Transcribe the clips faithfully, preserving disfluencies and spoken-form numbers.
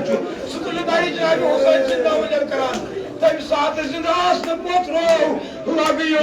چھُ۔ سُہ تُلہِ دَرِ جنابِ حسین زندہ ؤلٮ۪ن کران۔ تَمہِ ساتہٕ زندہ آسنہٕ پوٚت روو لَبیو۔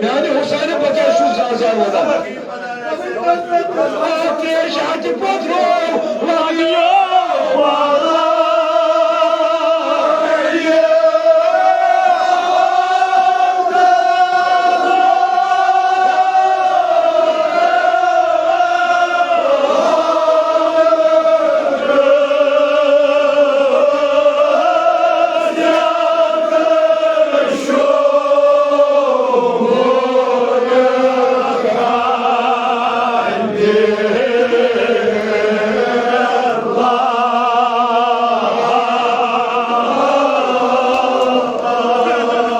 میانہِ حسینہِ بہٕ کیٛازِ چھُس زار زار وَدان؟ آتش اَتہِ پوٚترو لَبیو۔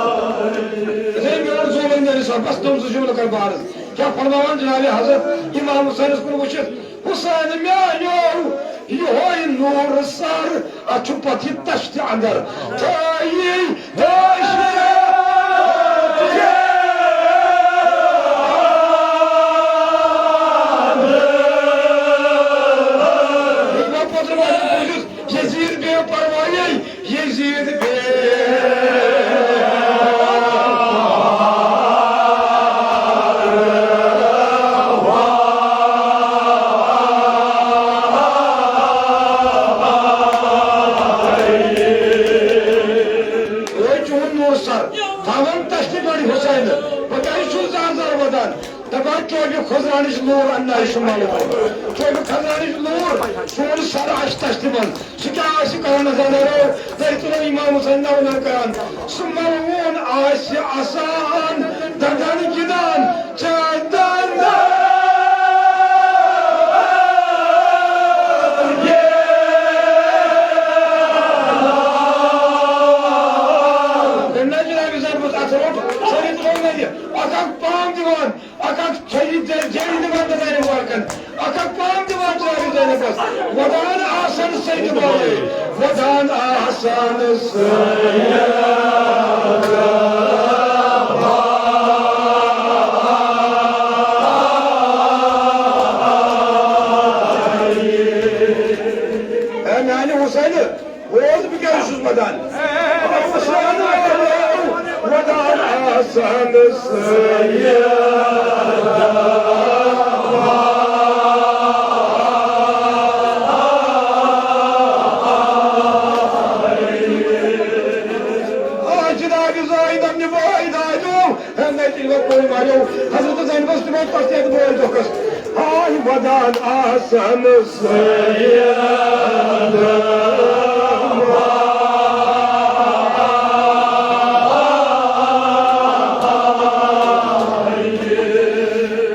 ہے میون زوٗ ؤنۍ مےٚ نِش، بس تُہُنٛد زٕ جملہٕ کر بہٕ عرض۔ کیٛاہ فرماوان جناب حضرت امام حسینس کُن وٕچھِتھ؟ حسین میانیو، یِہوٚے نوٗر سر، اتھ چھُ پتہٕ یہِ تشتہِ اندر۔ تھٲیی دٲشِتھ۔ ییٚلہِ مےٚ پوٚتُس وَنان بوٗزِتھ، یزید بے پرواہی، یزید بے۔ اوے چون نور سر، تھاوان تشتہِ بڑِ حسین، بہٕ کیٛازِ چھُس زار زار ودان؟ دپان چوبہِ خزرانٕچ لوٗر اننایہِ چھُ ملوُن۔ چوبہِ خزرانٕچ لوٗر، سون سر آسہِ تشتہِ منٛز۔ سُہ کیٛاہ آسہِ کران زنانو؟ تُہۍ تُلو امام حسین نو نو کران۔ سُہ ملوُن آسہِ اسان، دندن گِنٛدان، چندن۔ نہ جناب، ضربت اتھ روٚٹ، سٲری تُلو نہ یہِ۔ اکھ اکھ پام دِوان۔ اکھ اکھ چھٔجِتھ جے-، جیٚمہِ دِوان نظرِ مبارکن۔ اکھ اکھ پام دِوان جنابِ زینبس۔ ودان آسن سید بایے، ودان آسن سید۔ اے میانہِ حسینہٕ، بوز، بہٕ کیٛازِ چھُس ودان؟ ودان آسن سید۔ آ جنابِ زینب نِبھٲے دادیو۔ ہے، مےٚ تہِ ووت کوٚر واریاہو۔ حضرت زینبس تہِ ووت پتہٕ یتھ بٲے دۄکھس۔ ہاے ودان آسن سید۔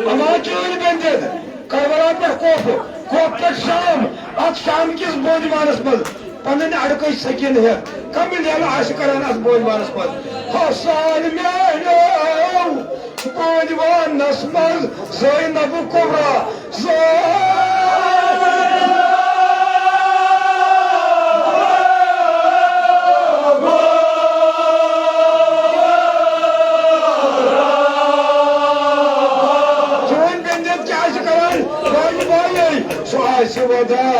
اما چٲنۍ بندید، کربلا پٮ۪ٹھ کوفہٕ، کوفہٕ پٮ۪ٹھ شام، اتھ شام کِس بٲدِوانس منٛز۔ پنٕنۍ اڑکٔج سکیٖنہٕ ہٮ۪تھ کمہِ لیلہٕ آسہِ کران اتھ بٲدِوانس منٛز۔ حسین میٛانیو، بٲدِوانس منٛز زینب کبریٰ زٲے۔ چون بندید کیٛاہ آسہِ کران؟ بٲے بٲے۔ سُہ آسہِ ودان۔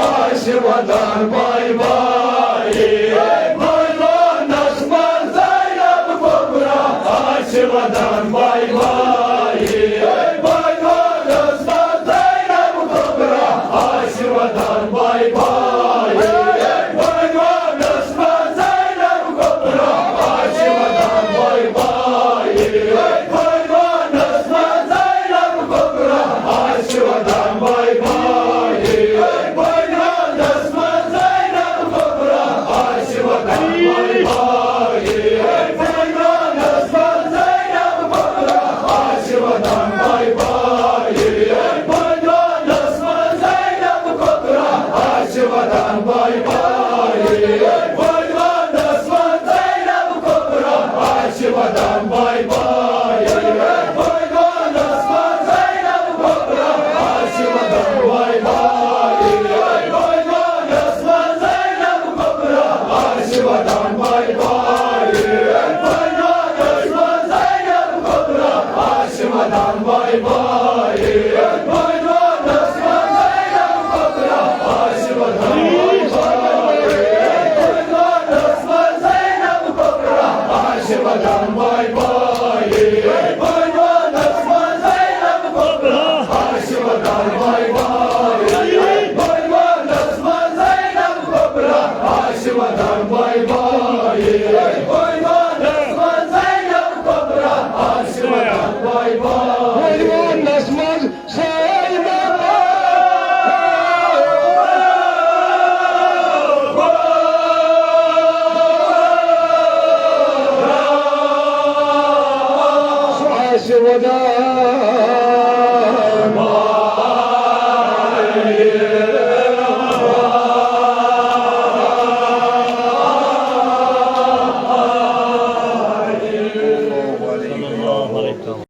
آسہِ ودان بائے بائے۔ Bye bye. آسہِ ودان بائے بائے۔ Bye bye. آسہِ ودان بائے بائے۔ Bye bye. آسہِ ودان بائے بائے۔ پہلوانس منٛز سٲلمو۔ سُہ آسہِ وۄدان۔